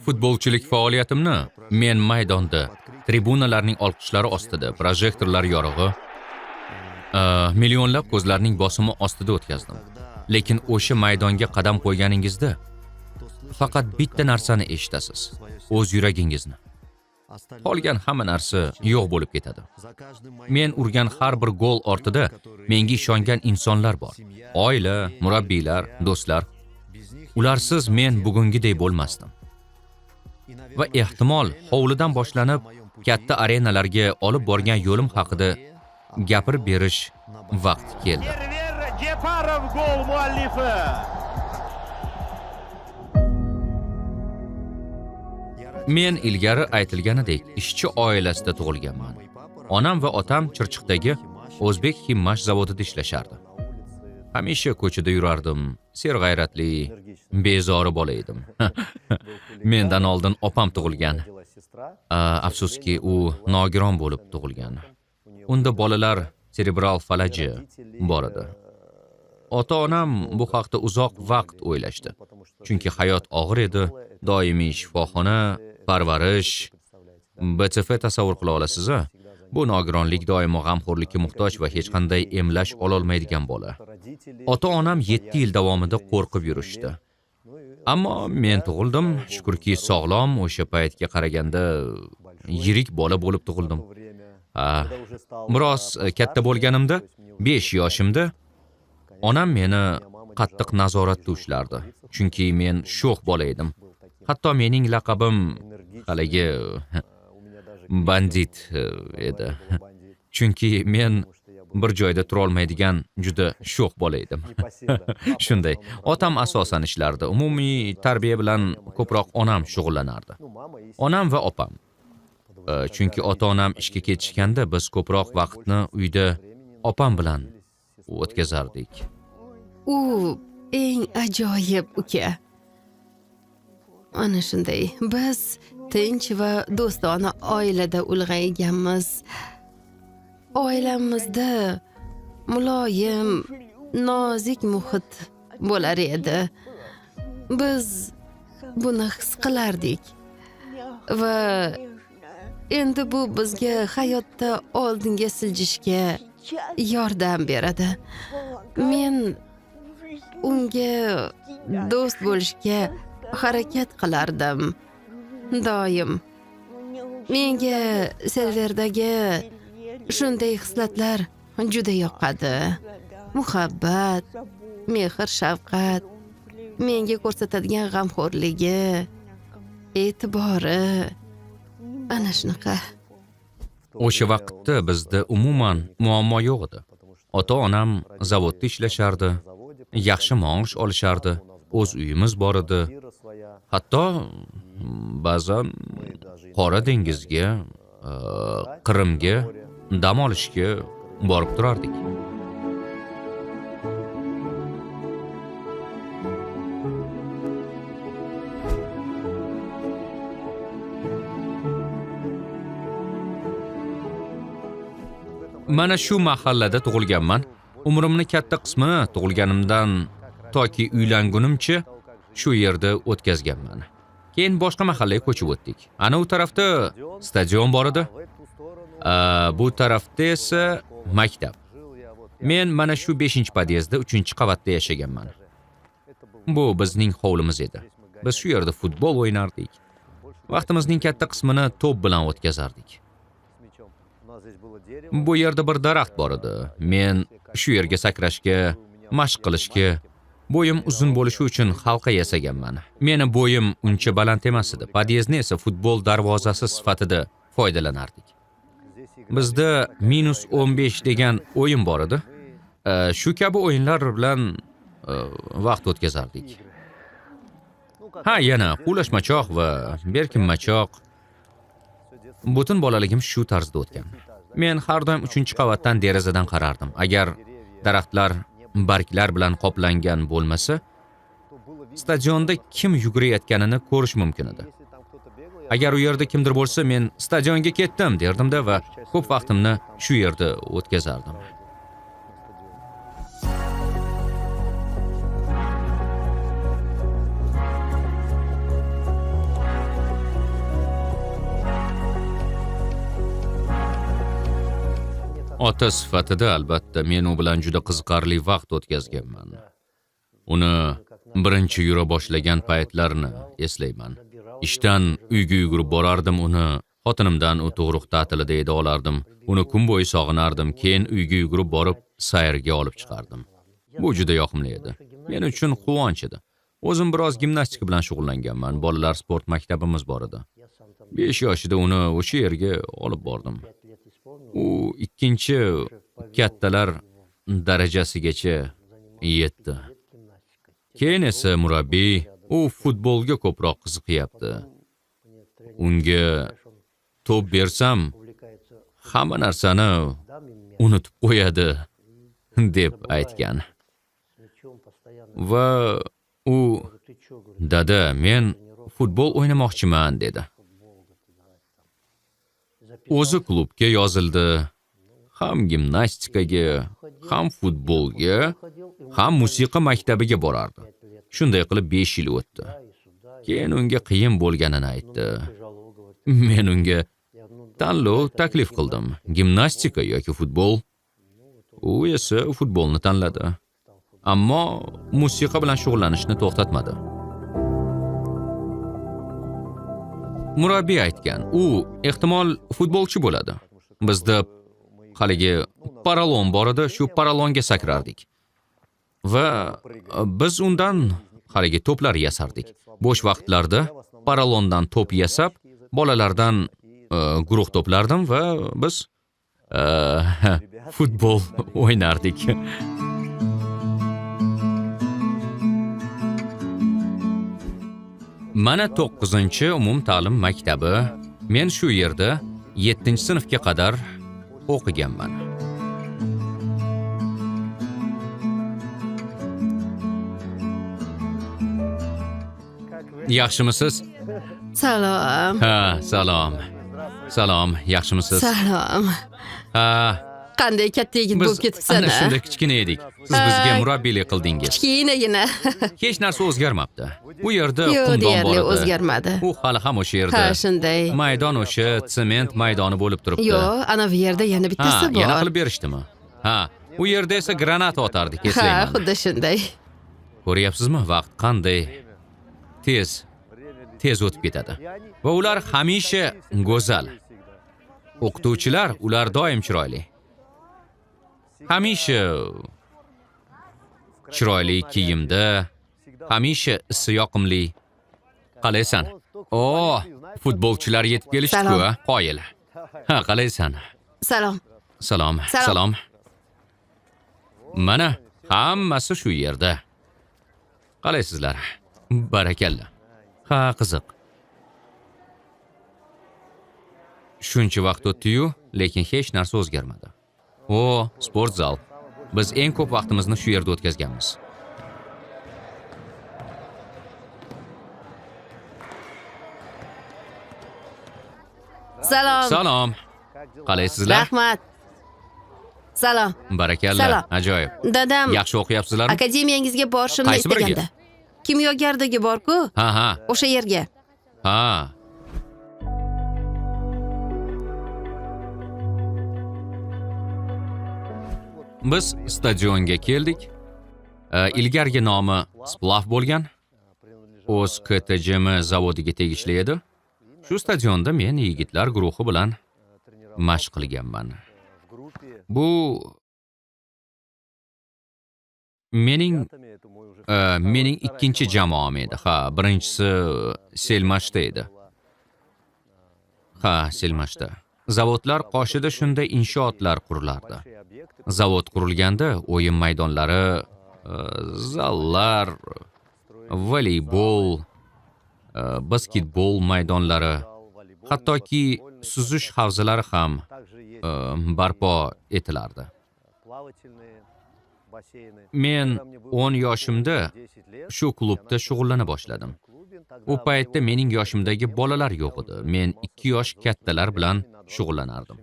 Futbolchilik faoliyatimni men maydonda, tribunalarning olqishlari ostida, projektorlar yorug'i, millionlab ko'zlarning bosimi ostida o'tkazdim. Lekin o'sha maydonga qadam qo'yganingizda faqat bitta narsani eshitasiz: o'z yuragingizni. Qolgan hamma narsa yo'q bo'lib ketadi. Men urgan har bir gol ortida menga ishongan insonlar bor. Oila, murabbiylar, do'stlar. Ularsiz men bugungidek bo'lmasdim. Va ehtimol hovlidan boshlanib katta arenalarga olib borgan yo'lim haqida gapirib berish vaqti keldi. Server Jeparov gol muallifi. Men ilgari aytilganidek ishchi oilasida tug'ilganman. Onam va otam Chirchiqdagi O'zbek Ximmash zavodida ishlashardi. Hamisha ko'chada yurardim, serg'ayratli, bezori bola edim. Mendan oldin opam tug'ilgan. Afsuski, u nogiron bo'lib tug'ilgan. Unda bolalar serebral falaji bor edi. Ota-onam bu haqda uzoq vaqt o'ylashdi. Chunki hayot og'ir edi, doimiy shifoxona, parvarish, BCF tasavvur qila olasiz-a? Bu nogironlik doimo g'amxo'rlikka muhtoj va hech qanday emlash ololmaydigan bola. Ota-onam 7 yil davomida qo'rqib yurishdi. Ammo men tug'ildim, shukrki sog'lom, o'sha paytga qaraganda yirik bola bo'lib tug'ildim. Biroz katta bo'lganimda, 5 yoshimda onam meni qattiq nazoratda ushlardi. Chunki men sho'x bola edim. Hatto mening laqabim haligi bandit edi. Chunki men bir joyda tura olmaydigan juda sho'x bola edim. Shunday. Otam asosan ishlardi. Umumiy tarbiya bilan ko'proq onam shug'ullanardi. Onam va opam. Chunki ota-onam ishga ketishganda biz ko'proq vaqtni uyda opam bilan o'tkazardik. U eng ajoyib uka. Ana shunday. Biz tinch va do'stona oilada ulg'ayganmiz. Oilamizda muloyim, nozik muhit bo'lar edi. Biz buni his qilardik. Va endi bu bizga hayotda oldinga siljishga yordam beradi. Men unga do'st bo'lishga harakat qilardim doim. Menga Serverdagi shunday xislatlar juda yoqadi. Muhabbat, mehr, shafqat, menga ko'rsatadigan g'amxo'rligi, e'tibori ana shunaqa. O'sha vaqtda bizda umuman muammo yo'q edi. Ota-onam zavodda ishlashardi, yaxshi maosh olishardi, o'z uyimiz bor edi. Hatto ba'zan Qora dengizga, Qrimga dam olishga borib turardik. Mana shu mahallada tug'ilganman. Umrimni katta qismini tug'ilganimdan toki uylangunimcha shu yerda o'tkazganman. Keyin boshqa mahallaga ko'chib o'tdik. Ana u tarafda stadion bor edi. Bu tarafda esa maktab. Men mana shu 5-podyezdda 3-qavatda yashaganman. Bu bizning hovlimiz edi. Biz shu yerda futbol o'ynardik. Vaqtimizning katta qismini to'p bilan o'tkazardik. Bu yerda bir daraxt bor edi. Men shu yerga sakrashga, mashq qilishga, bo'yim uzun bo'lishi uchun halqa yasaganman. Meni bo'yim uncha baland emas edi. Podyezdni esa futbol darvozasi sifatida foydalanardik. Bizda -15 degan o'yin bor edi. Shu kabi o'yinlar bilan vaqt o'tkazardik. Ha, yana quvlashmachoq va berkinmachoq. Butun bolaligim shu tarzda o'tgan. Men har doim 3-qavatdan derazadan qarardim. Agar daraxtlar barglar bilan qoplangan bo'lmasa, stadionda kim yugurayotganini ko'rish mumkin edi. Agar u yerda kimdir bo'lsa, men stadionga ketdim derdimda va ko'p vaqtimni shu yerda o'tkazardim. Ota sifatida albatta men u bilan juda qiziqarli vaqt o'tkazganman. Uni birinchi yura boshlagan paytlarini eslayman. Ishdan uyga yugurib borardim, uni xotinimdan u tug'ruq ta'tilida edi olardim. Uni kun bo'yi sog'inardim, keyin uyga yugurib borib sayrga olib chiqardim. Bu juda yoqimli edi. Men uchun quvonch edi. O'zim biroz gimnastika bilan shug'ullanganman. Bolalar sport maktabimiz bor edi. 5 yoshida uni o'sha yerga olib bordim. U ikkinchi kattalar darajasigacha yetdi. Keyin esa murabbiy u futbolga ko'proq qiziqyapti. Unga to'p bersam hamma narsani unutib qo'yadi deb aytgan. Va u dada, men futbol o'ynamoqchiman dedi. O'zi klubga yozildi. Ham gimnastikaga, ham futbolga, ham musiqa maktabiga borardi. Shunday qilib 5 yil o'tdi. Keyin unga qiyin bo'lganini aytdi. Men unga tanlov taklif qildim. Gimnastika yoki futbol. U esa futbolni tanladi. Ammo musiqa bilan shug'ullanishni to'xtatmadi. Murabbiy aytgan, u ehtimol futbolchi bo'ladi. Bizda haligi paralon bor edi, shu paralonga sakrardik. Va biz undan haligi to'plar yasardik. Bo'sh vaqtlarda paralondan to'p yasab, bolalardan guruh to'plardim va biz futbol o'ynardik. Mana 9-umumta'lim maktabi. Men shu yerda 7-sinfga qadar o'qiganman. Yaxshimisiz? Salom. Ha, salom. Salom, yaxshimisiz? Salom. Ha, Qanday katta yigit biz bo'lib ketibsan, ana a? shunda kichkina edik. Siz bizga murabbiylik qildingiz. Kichkinagina. Hech narsa o'zgarmabdi. Bu yerda Yo'q, qumdon bor deyarli edi. o'zgarmadi. U hali ham o'sha yerda. Ha, shunday. Maydon o'sha sement maydoni bo'lib turibdi. Yo'q, ana bu yerda yana bittasi Ha, bor. yana qilib berishdimi? Ha, u yerda esa granata otardik, Ha, eslayman. xuddi shunday. Ko'ryapsizmi, vaqt qanday tez tez o'tib ketadi. Va ular hamisha go'zal. O'qituvchilar, ular doim chiroyli. Hamisha chiroyli kiyimda, hamisha isi yoqimli. Qalaysan? O, futbolchilar yetib kelishdi-ku, Salom. qoyil. Ha, qalaysan? Salom. Salom, Salom. salom. Mana hammasi shu yerda. Qalaysizlar? Barakalla. Ha, qiziq. Shuncha vaqt o'tdi-yu, lekin hech narsa o'zgarmadi. O, sport zal. Biz eng ko'p vaqtimizni shu yerda o'tkazganmiz. Salom. Salom. Qalaysizlar? Rahmat. Salom. Barakalla, Salom. ajoyib. Dadam Yaxshi o'qiyapsizlarmi? akademiyangizga borishimni Qaysi biriga? istagandi. Kimyogardagi bor-ku, Ha, ha. o'sha yerga. Ha. Biz stadionga keldik. Ilgargi nomi Splav bo'lgan. O'z KTJM zavodiga tegishli edi. Shu stadionda men yigitlar guruhi bilan mashq qilganman. Bu mening ikkinchi jamoam edi. Ha, birinchisi Selmashda edi. Ha, Selmashda. Zavodlar qoshida shunday inshootlar qurilardi. Zavod qurilganda o'yin maydonlari, zallar, voleybol, basketbol maydonlari, hattoki suzish havzalari ham barpo etilardi. Men 10 yoshimda shu klubda shug'ullana boshladim. U paytda mening yoshimdagi bolalar yo'q edi. Men 2 yosh kattalar bilan shug'ullanardim.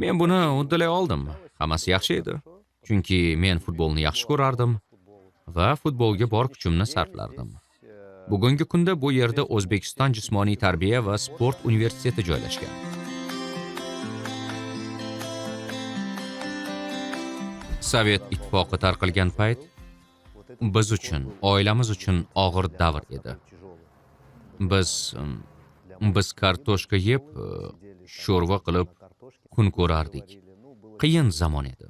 Men buni uddalay oldim. Hammasi yaxshi edi. Chunki men futbolni yaxshi ko'rardim va futbolga bor kuchimni sarflardim. Bugungi kunda bu yerda O'zbekiston Jismoniy tarbiya va sport universiteti joylashgan. Sovet Ittifoqi tarqalgan payt biz uchun, oilamiz uchun og'ir davr edi. Biz kartoshka yeb, sho'rva qilib kun ko'rardik. Qiyin zamon edi.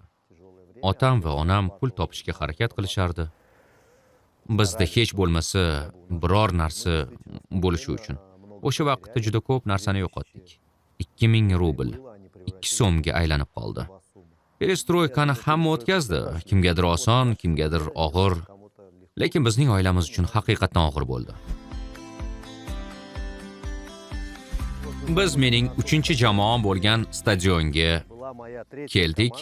Otam va onam pul topishga harakat qilishardi. Bizda hech bo'lmasa biror narsa bo'lishi uchun. O'sha vaqtda juda ko'p narsani yo'qotdik. 2000 rubl 2 so'mga aylanib qoldi. Perestroykani hamma o'tkazdi. Kimgadir oson, kimgadir og'ir. Lekin bizning oilamiz uchun haqiqatan og'ir bo'ldi. Biz mening 3-jamoam bo'lgan stadionga keldik.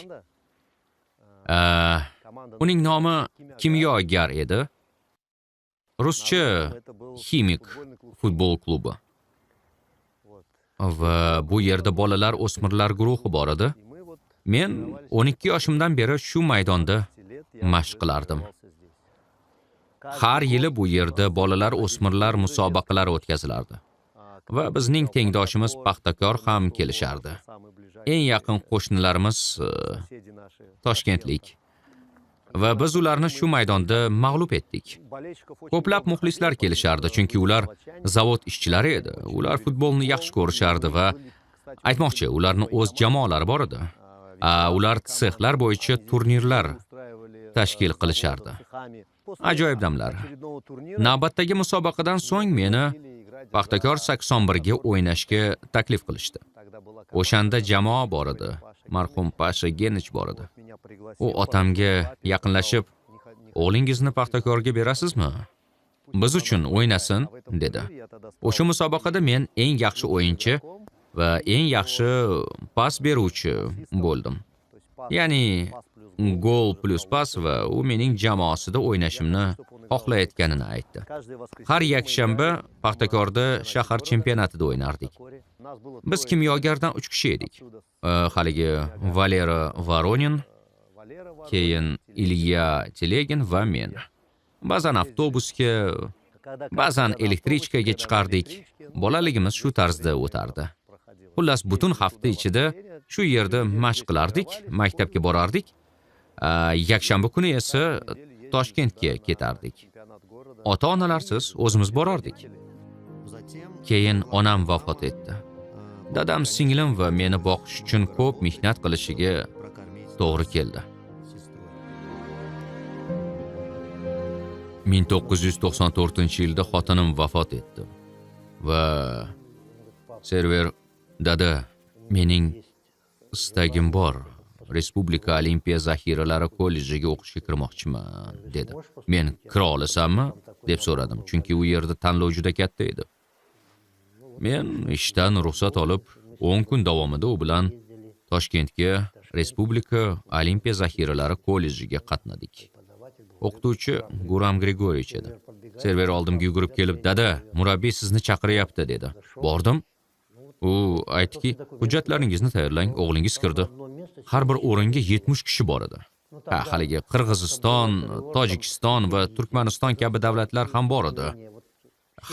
Uning nomi Kimyogar edi. Ruscha Ximik futbol klubi. Va bu yerda bolalar, o'smirlar guruhi bor edi. Men 12 yoshimdan beri shu maydonda mashq qilardim. Har yili bu yerda bolalar, o'smirlar musobaqalari o'tkazilardi. Va bizning tengdoshimiz Paxtakor ham kelishardi. Eng yaqin qo'shnilarimiz toshkentlik. Va biz ularni shu maydonda mag'lub etdik. Ko'plab muxlislar kelishardi, chunki ular zavod ishchilari edi. Ular futbolni yaxshi ko'rishardi va aytmoqchi, ularni o'z jamoalari bor edi. Ular sexlar bo'yicha turnirlar tashkil qilishardi. Ajoyib damlar. Navbatdagi musobaqadan so'ng meni Paxtakor 81 ga o'ynashga taklif qilishdi. O'shanda jamoa bor edi. Marhum Pasha Genich bor edi. U otamga yaqinlashib, "O'g'lingizni Paxtakorga berasizmi? Biz uchun o'ynasin", dedi. O'sha musobaqada men eng yaxshi o'yinchi va eng yaxshi pas beruvchi bo'ldim. Ya'ni gol plus pas va u mening jamoasida o'ynashimni xohlayotganini aytdi. Har yakshanba Paxtakorda shahar chempionatida o'ynardik. Biz Kimyogardan 3 kishi edik. Haligi Valera Voronin, keyin Ilya Telegin va men. Ba'zan avtobusga, ba'zan elektrichkaga chiqardik. Bolaligimiz shu tarzda o'tardi. Xullas, butun hafta ichida shu yerda mashq qilardik, maktabga borardik. Yakshanba kuni esa Toshkentga ketardik. Ota-onalarsiz o'zimiz borardik. Keyin onam vafot etdi. Dadam singlim va meni boqish uchun ko'p mehnat qilishiga to'g'ri keldi. 1994-yilda xotinim vafot etdi. Va Server, dada, mening istagim bor. Respublika Olimpiya zaxiralari kollejiga o'qishga kirmoqchiman, dedi. Men kira olasanmi? Deb so'radim, chunki u yerda tanlov juda katta edi. Men ishdan ruxsat olib, 10 kun davomida u bilan Toshkentga Respublika Olimpiya zaxiralari kollejiga qatnadik. O'qituvchi Guram Grigoriyevich edi. Server oldimga yugurib kelib, "Dada, murabbiy sizni chaqiryapti", dedi. Bordim. U aytdiki, "Hujjatlaringizni tayyorlang, o'g'lingiz kirdi." Har bir o'ringa 70 kishi bor edi. Ha, haligi Qirg'iziston, Tojikiston va Turkmaniston kabi davlatlar ham bor edi.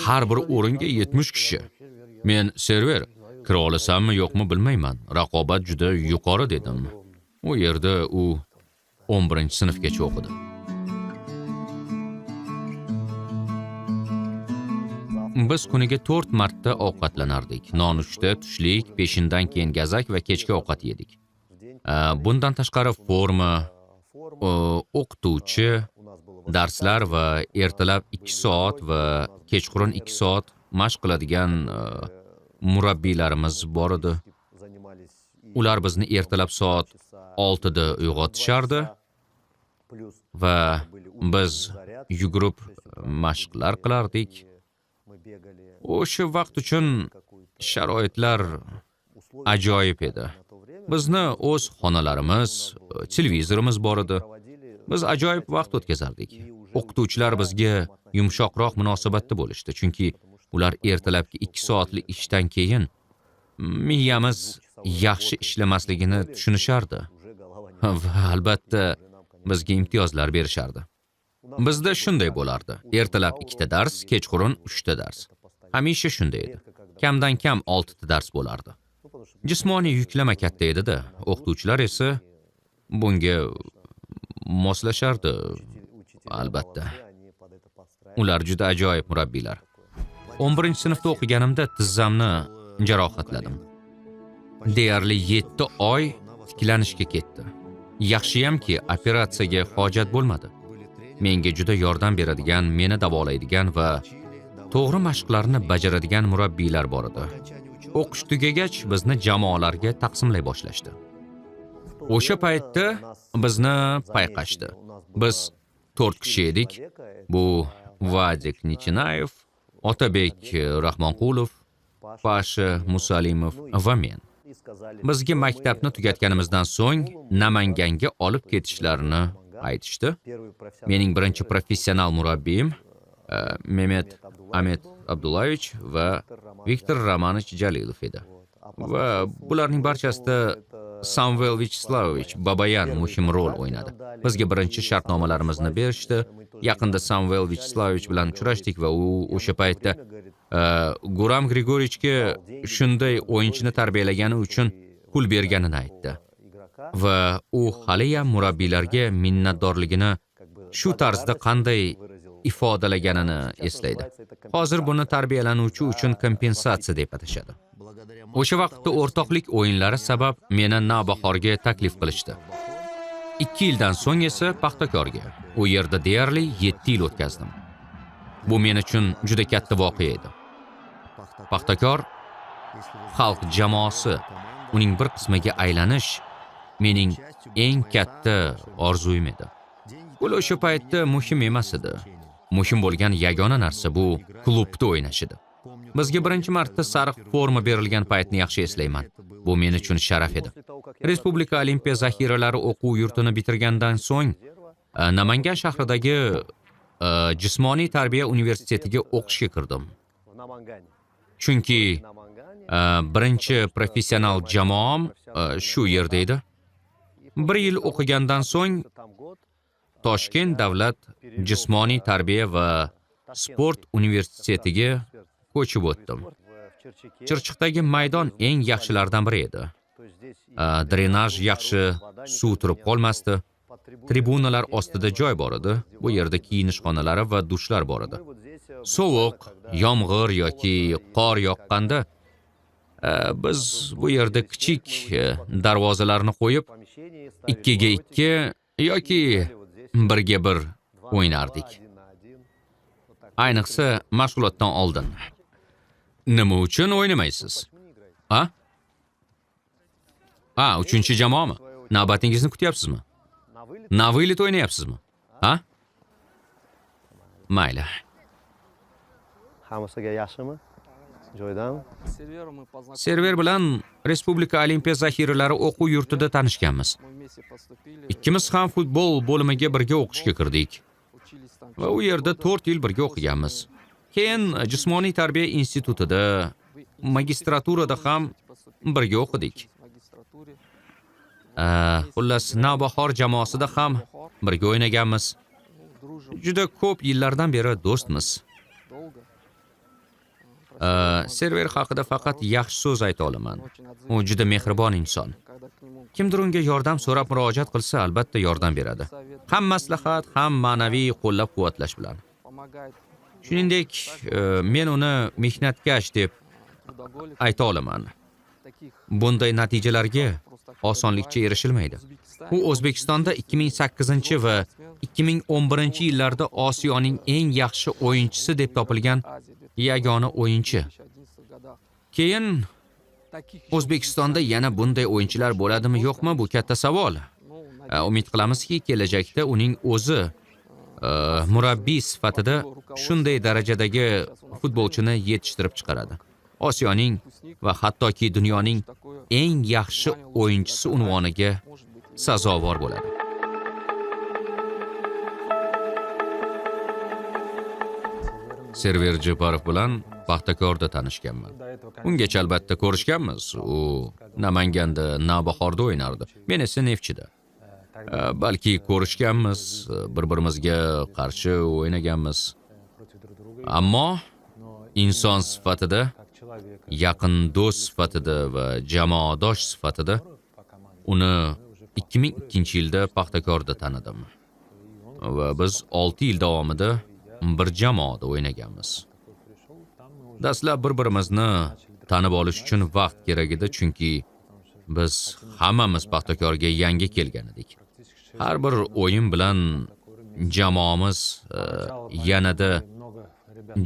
Har bir o'ringa 70 kishi. Men Server, kira olasanmi yo'qmi bilmayman. Raqobat juda yuqori dedim. U yerda u 11-sinfgacha o'qidi. Biz kuniga 4 marta ovqatlanardik. Nonushta, tushlik, peshindan keyin gazak va kechki ovqat yedik. Bundan tashqari forma, o'qituvchi, darslar va ertalab 2 soat va kechqurun 2 soat mashq qiladigan murabbiylarimiz bor edi. Ular bizni ertalab soat 6 da uyg'otishardi va biz yugurib mashqlar qilardik. O'sha vaqt uchun sharoitlar ajoyib edi. Bizni o'z xonalarimiz, televizorimiz bor edi. Biz ajoyib vaqt o'tkazardik. O'qituvchilar bizga yumshoqroq munosabatda bo'lishdi, chunki ular ertalabki 2 soatlik ishdan keyin miyamiz yaxshi ishlamasligini tushunishardi va albatta bizga imtiyozlar berishardi. Bizda shunday bo'lardi. Ertalab 2 ta dars, kechqurun 3 ta dars. Hamisha shunday edi. Kamdan kam 6 ta dars bo'lardi. Jismoniy yuklama katta edi-da, o'qituvchilar esa bunga Moslashardi, albatta. Ular juda ajoyib murabbiylar. 11-sinfda o'qiganimda tizzamni jarohatladim. Deyarli 7 oy tiklanishga ketdi. Yaxshiyamki, operatsiyaga hojat bo'lmadi. Menga juda yordam beradigan, meni davolaydigan va to'g'ri mashqlarni bajaradigan murabbiylar bor edi. O'qish tugagach bizni jamoalarga taqsimlay boshlashdi. O'sha paytda bizni payqashdi. Biz 4 kishi edik. Bu Vadik Nichinayev, Otabek Rahmonqulov, Pasha Musalimov va men. Bizga maktabni tugatganimizdan so'ng Namanganga olib ketishlarini aytishdi. Mening birinchi professional murabbiyim Mehmet Ahmet Abdullayevich va Viktor Romanovich Jalilov edi. Va bularning barchasida Samvel Vyacheslamovich Babayan muhim rol o'ynadi. Bizga birinchi shartnomalarimizni berishdi. Yaqinda Samvel Vyacheslamovich bilan uchrashdik va u o'sha paytda Guram Grigorichga shunday o'yinchini tarbiyalagani uchun pul berganini aytdi. Va u haliyam murabbiylarga minnatdorligini shu tarzda qanday ifodalaganini eslaydi. Hozir buni tarbiyalanuvchi uchun kompensatsiya deb atashadi. O'sha vaqtda o'rtoqlik o'yinlari sabab meni Navbahorga taklif qilishdi. 2 yildan so'ng esa Paxtakorga. U yerda deyarli 7 yil o'tkazdim. Bu men uchun juda katta voqea edi. Paxtakor xalq jamoasi, uning bir qismiga aylanish mening eng katta orzuyim edi. Pul o'sha paytda muhim emas edi. Muhim bo'lgan yagona narsa bu klubda o'ynash edi. Bizga birinchi marta sariq forma berilgan paytni yaxshi eslayman. Bu men uchun sharaf edi. Respublika Olimpiya zaxiralari o'quv yurtini bitirgandan so'ng Namangan shahridagi Jismoniy tarbiya universitetiga o'qishga kirdim. Chunki birinchi professional jamoam shu yerda edi. 1 yil o'qigandan so'ng Toshkent davlat jismoniy tarbiya va sport universitetiga ko'chib o'tdim. Chirchiqdagi maydon eng yaxshilaridan biri edi. Drenaj yaxshi, suv turib qolmasdi. Tribunalar ostida joy bor edi. Bu yerda kiyinish xonalari va dushlar bor edi. Sovuq, yomg'ir yoki qor yoqqanda biz bu yerda kichik darvozalarni qo'yib 2ga 2 yoki 1ga 1 o'ynardik. Ayniqsa mashg'ulotdan oldin. Nima uchun o'ynamaysiz? Ha? Ha, 3-chi jamoami? Navbatingizni kutyapsizmi? На вылет o'ynayapsizmi? Ha? Mayli. Hammasiga yaxshimi? Joydami? Server bilan Respublika Olimpiya zaxiralari o'quv yurtida tanishganmiz. Ikkimiz ham futbol bo'limiga birga o'qishga kirdik. Va u yerda 4 yil birga o'qiganmiz. Keyin Jismoniy tarbiya institutida, magistraturada ham birga o'qidik. Xullas, Navbahor jamoasida ham birga o'ynaganmiz. Juda ko'p yillardan beri do'stmiz. Server haqida faqat yaxshi so'z ayta olaman. U juda mehribon inson. Kimdir unga yordam so'rab murojaat qilsa, albatta yordam beradi. Ham maslahat, ham ma'naviy qo'llab-quvvatlash bilan. Shuningdek, men uni mehnatkash deb ayta olaman. Bunday natijalarga osonlikcha erishilmaydi. U O'zbekistonda 2008 va 2011 yillarda Osiyoning eng yaxshi o'yinchisi deb topilgan yagona o'yinchi. Keyin O'zbekistonda yana bunday o'yinchilar bo'ladimi, yo'qmi, bu katta savol. Umid qilamizki, kelajakda uning o'zi murabbiy sifatida shunday darajadagi futbolchini yetishtirib chiqaradi. Osiyoning va hattoki dunyoning eng yaxshi o'yinchisi unvoniga sazovor bo'ladi. Server Jeparov bilan Paxtakorda tanishganman. Ungacha albatta ko'rishganmiz. U Namanganda Navbahorda o'ynardi. Men esa Neftchida. Balki ko'rishganmiz, bir-birimizga qarshi o'ynaganmiz. Ammo inson sifatida, yaqin do'st sifatida va jamoadosh sifatida uni 2002-yilda Paxtakorda tanidim. Va biz 6 yil davomida bir jamoada o'ynaganmiz. Dastlab bir-birimizni tanib olish uchun vaqt kerak edi, chunki biz hammamiz Paxtakorga yangi kelgan edik. Har bir o'yin bilan jamoamiz yanada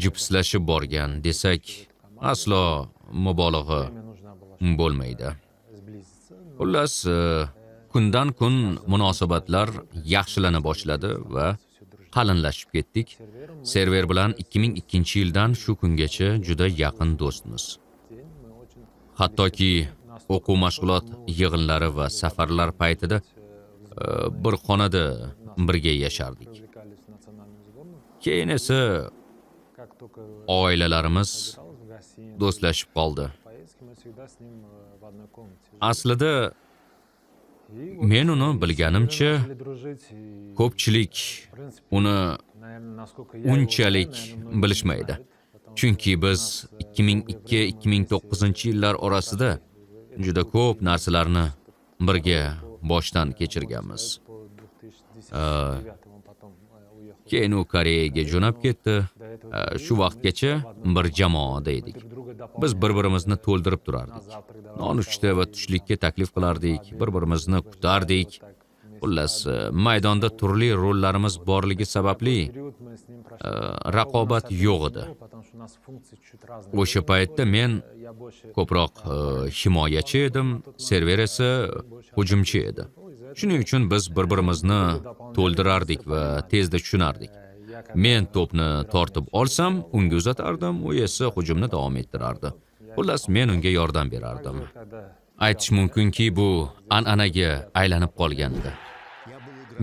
jipslashib borgan desak, aslo mubolag'a bo'lmaydi. Xullas, kundan kun munosabatlar yaxshilana boshladi va qalinlashib ketdik. Server bilan 2002-yildan shu kungacha juda yaqin do'stmiz. Hattoki o'quv mashg'ulot yig'inlari va safarlar paytida bir xonada birga yashardik. Keyin esa oilalarimiz do'stlashib qoldi. Aslida men uni bilganimcha, ko'pchilik uni unchalik bilishmaydi. Chunki biz 2002-2009 yillar orasida juda ko'p narsalarni birga boshdan kechirganmiz. Keyin u Koreyaga jo'nab ketdi. Shu vaqtgacha bir jamoada edik. Biz bir-birimizni to'ldirib turardik. Nonushta va tushlikka taklif qilardik, bir-birimizni kutardik. Xullas, maydonda turli rollarimiz borligi sababli raqobat yo'q edi. O'sha paytda men ko'proq himoyachi edim, Server esa hujumchi edi. Shuning uchun biz bir-birimizni to'ldirardik va tezda tushunardik. Men to'pni tortib olsam, unga uzatardim, u esa hujumni davom ettirardi. Xullas, men unga yordam berardim. Aytish mumkinki, bu an'anaga aylanib qolgandi.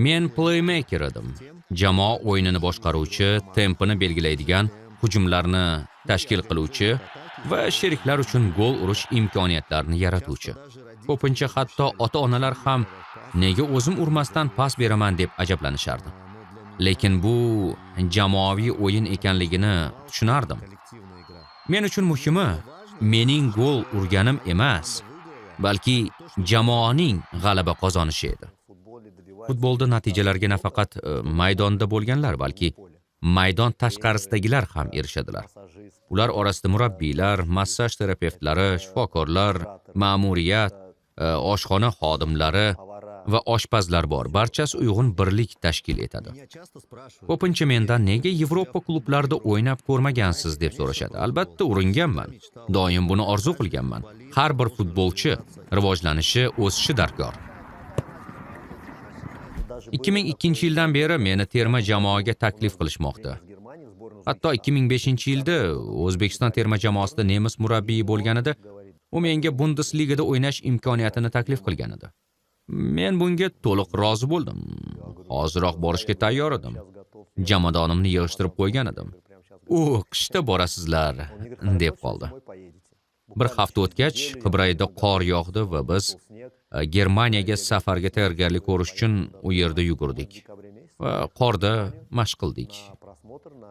Men playmaker edim. Jamoa o'yinini boshqaruvchi, tempini belgilaydigan, hujumlarni tashkil qiluvchi va sheriklar uchun gol urish imkoniyatlarini yaratuvchi. Ko'pincha hatto ota-onalar ham nega o'zim urmasdan pas beraman deb ajablanishardi. Lekin bu jamoaviy o'yin ekanligini tushunardim. Men uchun muhimi mening gol urganim emas, balki jamoaning g'alaba qozonishi edi. Futbolda natijalarga nafaqat maydonda bo'lganlar, balki maydon tashqarisidagilar ham erishadilar. Ular orasida murabbiylar, massaj terapevtlari, shifokorlar, ma'muriyat, oshxona xodimlari va oshpazlar bor. Barchasi uyg'un birlik tashkil etadi. Ko'pincha mendan nega Yevropa klublarida o'ynab ko'rmagansiz deb so'rashadi. Albatta uringanman. Doim buni orzu qilganman. Har bir futbolchi rivojlanishi, o'sishi darkor. 2002 yildan beri meni terma jamoaga taklif qilishmoqda. Hatto 2005-yilda O'zbekiston terma jamoasida nemis murabbiyi bo'lganida, u menga Bundesligada o'ynash imkoniyatini taklif qilgan edi. Men bunga to'liq rozi bo'ldim. Hoziroq borishga tayyor edim. Jomadonimni yig'ishtirib qo'ygan edim. U qishda borasizlar deb qoldi. Bir hafta o'tgach, Qibrayda qor yog'di va biz Germaniyaga safarga tayyorgarlik ko'rish uchun u yerda yugurdik va qorda mashq qildik.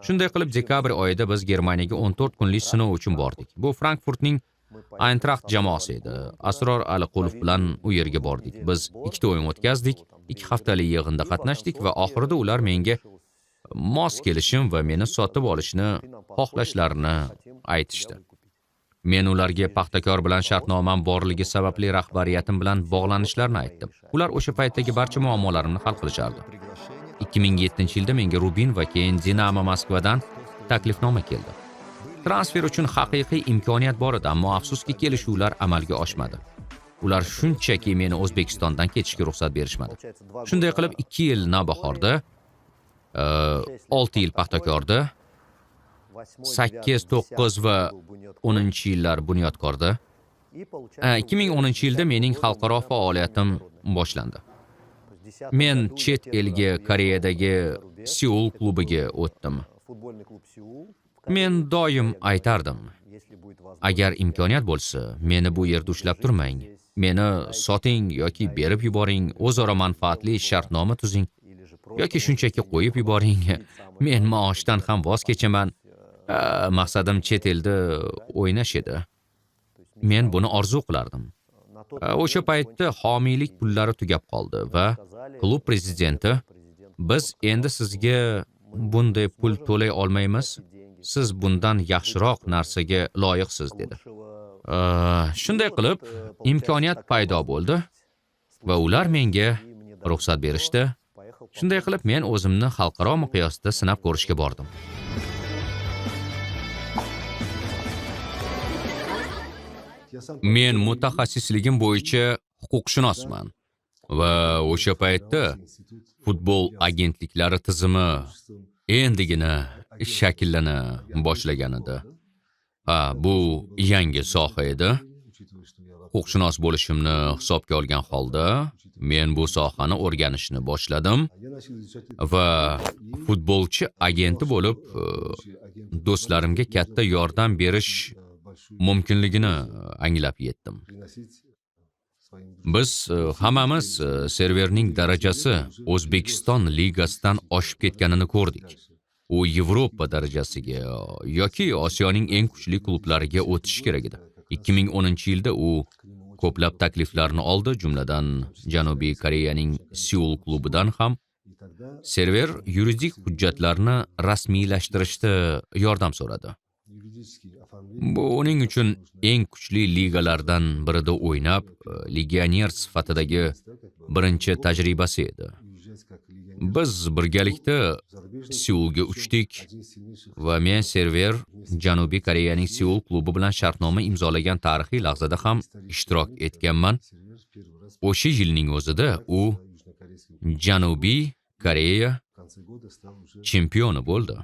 Shunday qilib, dekabr oyida biz Germaniyaga 14 kunlik sinov uchun bordik. Bu Frankfurtning Eintracht jamoasi edi. Asror Aliqulov bilan u yerga bordik. Biz ikkita o'yin o'tkazdik, 2 haftalik yig'inda qatnashdik va oxirida ular menga mos kelishim va meni sotib olishni xohlashlarini aytishdi. Men ularga Paxtakor bilan shartnomam borligi sababli rahbariyatim bilan bog'lanishlarini aytdim. Ular o'sha paytdagi barcha muammolarimni hal qilishardi. 2007-yilda menga Rubin va keyin Dinamo Moskvadan taklifnoma keldi. Transfer uchun haqiqiy imkoniyat bor edi, ammo afsuski kelishuvlar amalga oshmadi. Ular shunchaki meni O'zbekistondan ketishga ruxsat berishmadi. Shunday qilib 2 yil Navbahorda, 6 yil Paxtakorda, 8, 9 va 10-yillar Bunyodkorda. 2010-yilda mening xalqaro faoliyatim boshlandi. Men chet elga, Koreyadagi Seul klubiga o'tdim. Men doim aytardim: agar imkoniyat bo'lsa, meni bu yerda ushlab turmang. Meni soting yoki berib yuboring, o'zaro manfaatli shartnoma tuzing yoki shunchaki qo'yib yuboring. Men maoshdan ham voz kechaman. Maqsadim chet elda o'ynash edi. Men buni orzu qilardim. O'sha paytda homiylik pullari tugab qoldi va klub prezidenti Biz endi sizga bunday pul to'lay olmaymiz. Siz bundan yaxshiroq narsaga loyiqsiz, dedi. Shunday qilib imkoniyat paydo bo'ldi va ular menga ruxsat berishdi. Shunday qilib men o'zimni xalqaro miqyosda sinab ko'rishga bordim. Men mutaxassisligim bo'yicha huquqshunosman va o'sha paytda futbol agentliklari tizimi endigina shakllana boshlagan edi. Ha, bu yangi soha edi. Huquqshunos bo'lishimni hisobga olgan holda men bu sohani o'rganishni boshladim va futbolchi agenti bo'lib do'stlarimga katta yordam berish mumkinligini anglab yetdim. Biz hammamiz Serverning darajasi O'zbekiston ligasidan oshib ketganini ko'rdik. U Yevropa darajasiga yoki Osiyoning eng kuchli klublariga o'tishi kerak edi. 2010-yilda u ko'plab takliflarni oldi, jumladan Janubiy Koreyaning Seul klubidan ham. Server yuridik hujjatlarni rasmiylashtirishda yordam so'radi. Bu uning uchun eng kuchli ligalardan birida o'ynab, legioner sifatidagi birinchi tajribasi edi. Biz birgalikda Seulga uchdik va men Server Janubiy Koreyaning Seul klubi bilan shartnoma imzolagan tarixiy lahzada ham ishtirok etganman. O'sha yilning o'zida u Janubiy Koreya chempioni bo'ldi.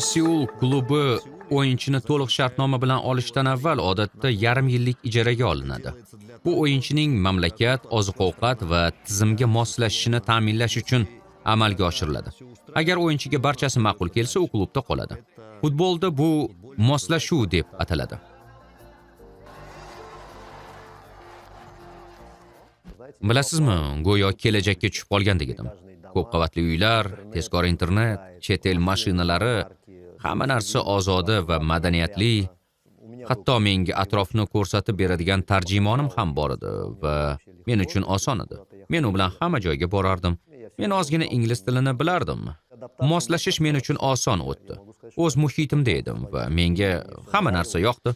Seul klubi o'yinchini to'liq shartnoma bilan olishdan avval odatda yarim yillik ijaraga olinadi. Bu o'yinchining mamlakat, oziq-ovqat va tizimga moslashishini ta'minlash uchun amalga oshiriladi. Agar o'yinchiga barchasi ma'qul kelsa, u klubda qoladi. Futbolda bu moslashuv deb ataladi. Bilasizmi, go'yo kelajakka tushib qolgandek edim. Ko'p qavatli uylar, tezkor internet, chet el mashinalari, hamma narsa ozoda va madaniyatli. Hatto menga atrofni ko'rsatib beradigan tarjimonim ham bor edi va men uchun oson edi. Men u bilan hamma joyga borardim. Men ozgina ingliz tilini bilardim. Moslashish men uchun oson o'tdi. O'z muhitimda edim va menga hamma narsa yoqdi.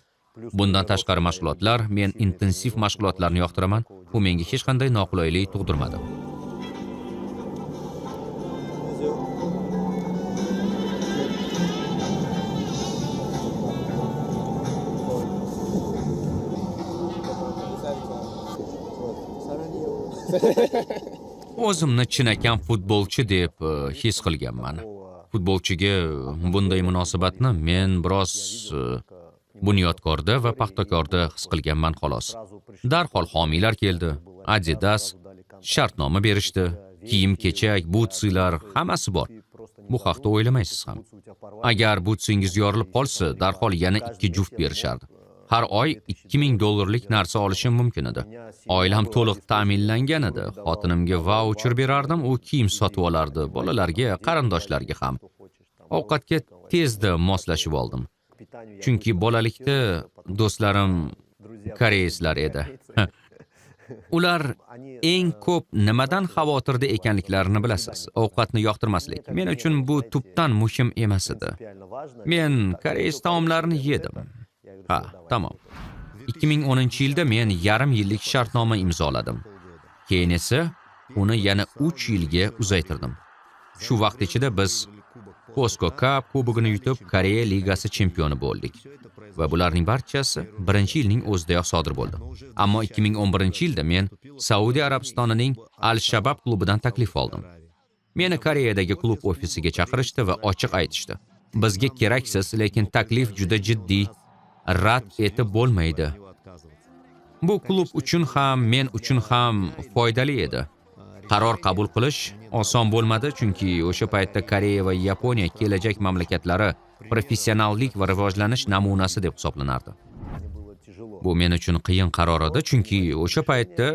Bundan tashqari mashg'ulotlar, men intensiv mashg'ulotlarni yoqtiraman. Bu menga hech qanday noqulaylik tug'dirmadi. O'zimni chinakam futbolchi deb his qilganman. Futbolchiga bunday munosabatni men biroz Bunyodkorda va Paxtakorda his qilganman xolos. Darhol homiylar keldi. Adidas shartnoma berishdi. Kiyim-kechak, butsilar hammasi bor. Bu haqda o'ylamaysiz ham. Agar butsingiz yorilib qolsa, darhol yana 2 juft berishardi. Har oy $2000 narsa olishim mumkin edi. Oilam to'liq ta'minlangan edi. Xotinimga vaucher berardim, u kiyim sotib olardi, bolalarga, qarindoshlarga ham. Ovqatga tezda moslashib oldim. Chunki bolalikda do'stlarim koreyslar edi. Ular eng ko'p nimadan xavotirda ekanliklarini bilasiz. Ovqatni yoqtirmaslik. Men uchun bu tubdan muhim emas edi. Men koreys taomlarini yedim. Ha, tamom. 2010-yilda men yarim yillik shartnoma imzoladim. Keyin esa uni yana 3 yilga uzaytirdim. Shu vaqt ichida biz Cosco Cup kubogini yutib, Koreya ligasi chempioni bo'ldik. Va bularning barchasi birinchi yilning o'zidayoq sodir bo'ldi. Ammo 2011-yilda men Saudiya Arabistonining Al-Shabab klubidan taklif oldim. Meni Koreyadagi klub ofisiga chaqirishdi va ochiq aytishdi. Bizga keraksiz, lekin taklif juda jiddiy, rad etib bo'lmaydi. Bu klub uchun ham, men uchun ham foydali edi. Qaror qabul qilish oson bo'lmadi, chunki o'sha paytda Koreya va Yaponiya kelajak mamlakatlari professionallik va rivojlanish namunasi deb hisoblanardi. Bu men uchun qiyin qaror edi, chunki o'sha paytda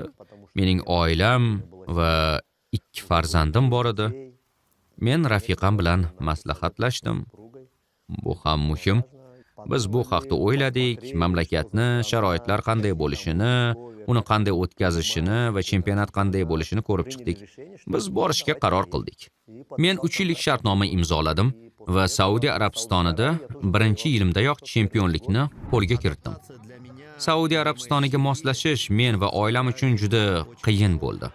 mening oilam va 2 farzandim bor edi. Men rafiqam bilan maslahatlashdim. Bu ham muhim. Biz bu haqda o'yladik, mamlakatni, sharoitlar qanday bo'lishini, uni qanday o'tkazishini va chempionat qanday bo'lishini ko'rib chiqdik. Biz borishga qaror qildik. Men 3 yillik shartnoma imzoladim va Saudiya Arabistonida birinchi yilimdayoq chempionlikni qo'lga kiritdim. Saudiya Arabistoniga moslashish men va oilam uchun juda qiyin bo'ldi.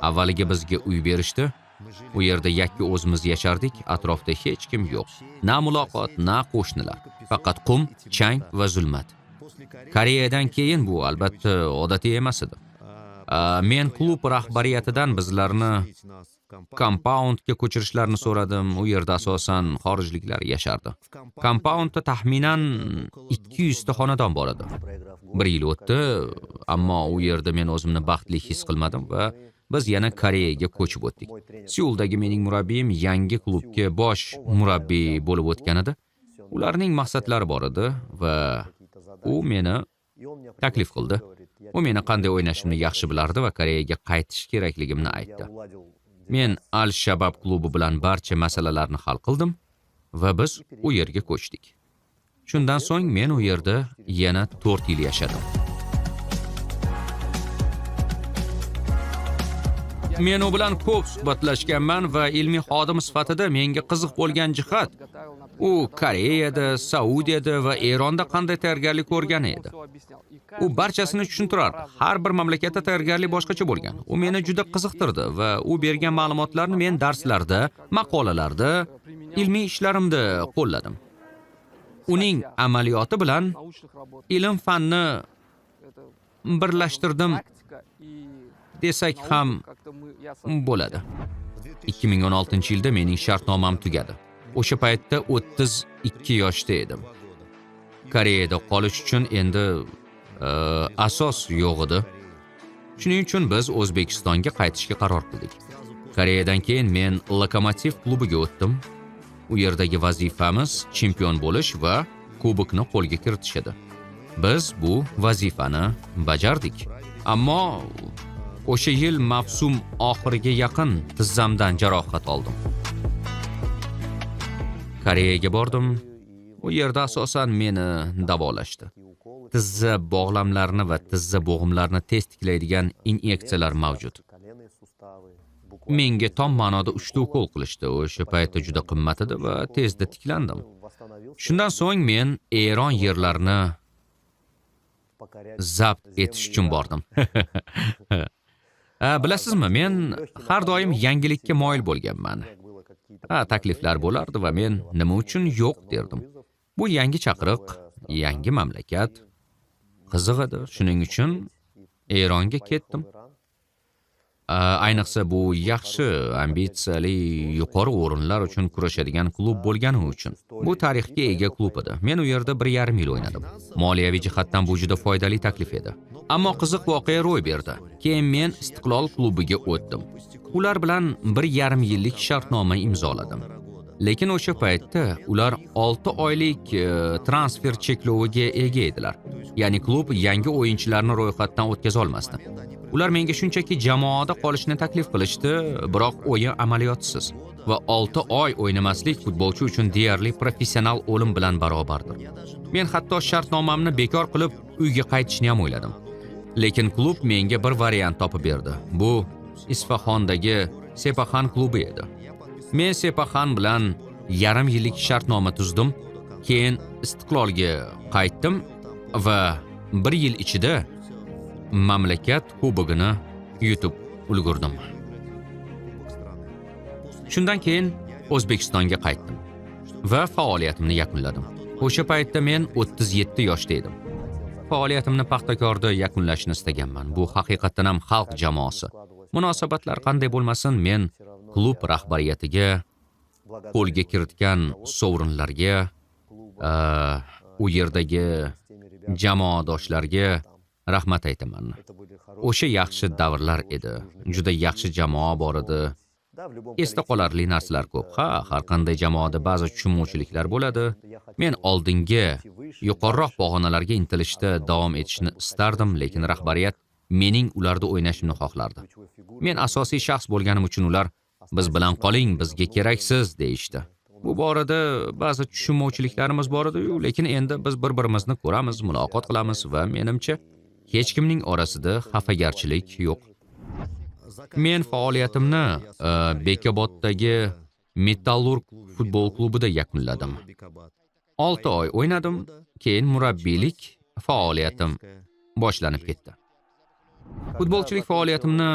Avvaliga bizga uy berishdi. U yerda yakka o'zimiz yashardik, atrofda hech kim yo'q. Na muloqot, na qo'shnilar. Faqat qum, chang va zulmat. Koreyadan keyin bu albatta odatiy emas edi. Men klub rahbariyatidan bizlarni kompaundga ko'chirishlarini so'radim. U yerda asosan xorijliklar yashardi. Kompaundda taxminan 200 ta xonadon bor edi. Bir yil o'tdi, ammo u yerda men o'zimni baxtli his qilmadim va biz yana Koreyaga ko'chib o'tdik. Seuldagi mening murabbiyim yangi klubga bosh murabbiy bo'lib o'tgan edi. Ularning maqsadlari bor edi va u meni taklif qildi. U meni qanday o'ynashimni yaxshi bilardi va Koreyaga qaytish kerakligimni aytdi. Men Al-Shabab klubi bilan barcha masalalarni hal qildim va biz u yerga ko'chdik. Shundan so'ng men u yerda yana 4 yil yashadim. Men u bilan ko'p suhbatlashganman va ilmiy xodim sifatida menga qiziq bo'lgan jihat u Koreyada, Saudiyada va Eronda qanday tayyorgarlik ko'rgani edi. U barchasini tushuntirardi. Har bir mamlakatda tayyorgarlik boshqacha bo'lgan. U meni juda qiziqtirdi va u bergan ma'lumotlarni men darslarda, maqolalarda, ilmiy ishlarimda qo'lladim. Uning amaliyoti bilan ilm fanni birlashtirdim desak ham bo'ladi. 2016-yilda mening shartnomam tugadi. O'sha paytda 32 yoshda edim. Koreyada qolish uchun endi asos yo'q edi. Shuning uchun biz O'zbekistonga qaytishga qaror qildik. Koreyadan keyin men Lokomotiv klubiga o'tdim. U yerdagi vazifamiz chempion bo'lish va kubokni qo'lga kiritish edi. Biz bu vazifani bajardik. Ammo o'sha yil mavsum oxiriga yaqin tizzamdan jarohat oldim. Koreyaga bordim. U yerda asosan meni davolashdi. Tizza bog'lamlarini va tizza bo'g'imlarini tez tiklaydigan inyeksiyalar mavjud. Menga tom ma'noda 3 ta ukol qilishdi. O'sha paytda juda qimmat edi va tezda tiklandim. Shundan so'ng men Eron yerlarini zabt etish uchun bordim. Bilasizmi, men har doim yangilikka moyil bo'lganman. Takliflar bo'lardi va men nima uchun yo'q derdim. Bu yangi chaqiriq, yangi mamlakat qiziq edi. Shuning uchun Eronga ketdim. Ayniqsa bu yaxshi, ambitsiyali, yuqori o'rinlar uchun kurashadigan klub bo'lgani uchun. Bu tarixga ega klub edi. Men u yerda 1,5 yil o'ynadim. Moliyaviy jihatdan bu juda foydali taklif edi. Ammo qiziq voqea ro'y berdi. Keyin men Istiqlol klubiga o'tdim. Ular bilan 1,5 yillik shartnoma imzoladim. Lekin o'sha paytda ular 6 oylik transfer chekloviga ega edilar. Ya'ni klub yangi o'yinchilarni ro'yxatdan o'tkaza olmasdi. Ular menga shunchaki jamoada qolishni taklif qilishdi, biroq o'yin amaliyotisiz va 6 oy o'ynamaslik futbolchi uchun deyarli professional o'lim bilan barobardir. Men hatto shartnomamni bekor qilib uyga qaytishni ham o'yladim. Lekin klub menga bir variant topib berdi. Bu Isfahondagi Sepahan klubi edi. Men Sepahan bilan 1,5 yillik shartnoma tuzdim, keyin Istiqlolga qaytdim va 1 yil ichida mamlakat kubogini yutib ulgurdim. Shundan keyin O'zbekistonga qaytdim va faoliyatimni yakunladim. O'sha paytda men 37 yoshda edim. Faoliyatimni Paxtakorda yakunlashni istaganman. Bu haqiqatan ham xalq jamoasi. Munosabatlar qanday bo'lmasin, men klub rahbariyatiga, qo'lga kiritgan sovrinlarga, u yerdagi jamoadoshlarga rahmat aytaman. O'sha yaxshi davrlar edi. Juda yaxshi jamoa bor edi. Esda qolarli narsalar ko'p. Ha, har qanday jamoada ba'zi tushunmovchiliklar bo'ladi. Men oldingi yuqoriroq pog'onalarga intilishda davom etishni istardim, lekin rahbariyat mening ularda o'ynashimni xohlardi. Men asosiy shaxs bo'lganim uchun ular biz bilan qoling, bizga keraksiz deyishdi. Bu borada ba'zi tushunmovchiliklarimiz bor edi-yu, lekin endi biz bir-birimizni ko'ramiz, muloqot qilamiz va menimcha hech kimning orasida xafagarchilik yo'q. Men faoliyatimni Bekoboddagi Metallurg futbol klubida yakunladim. 6 oy o'ynadim, keyin murabbiylik faoliyatim boshlanib ketdi. Futbolchilik faoliyatimni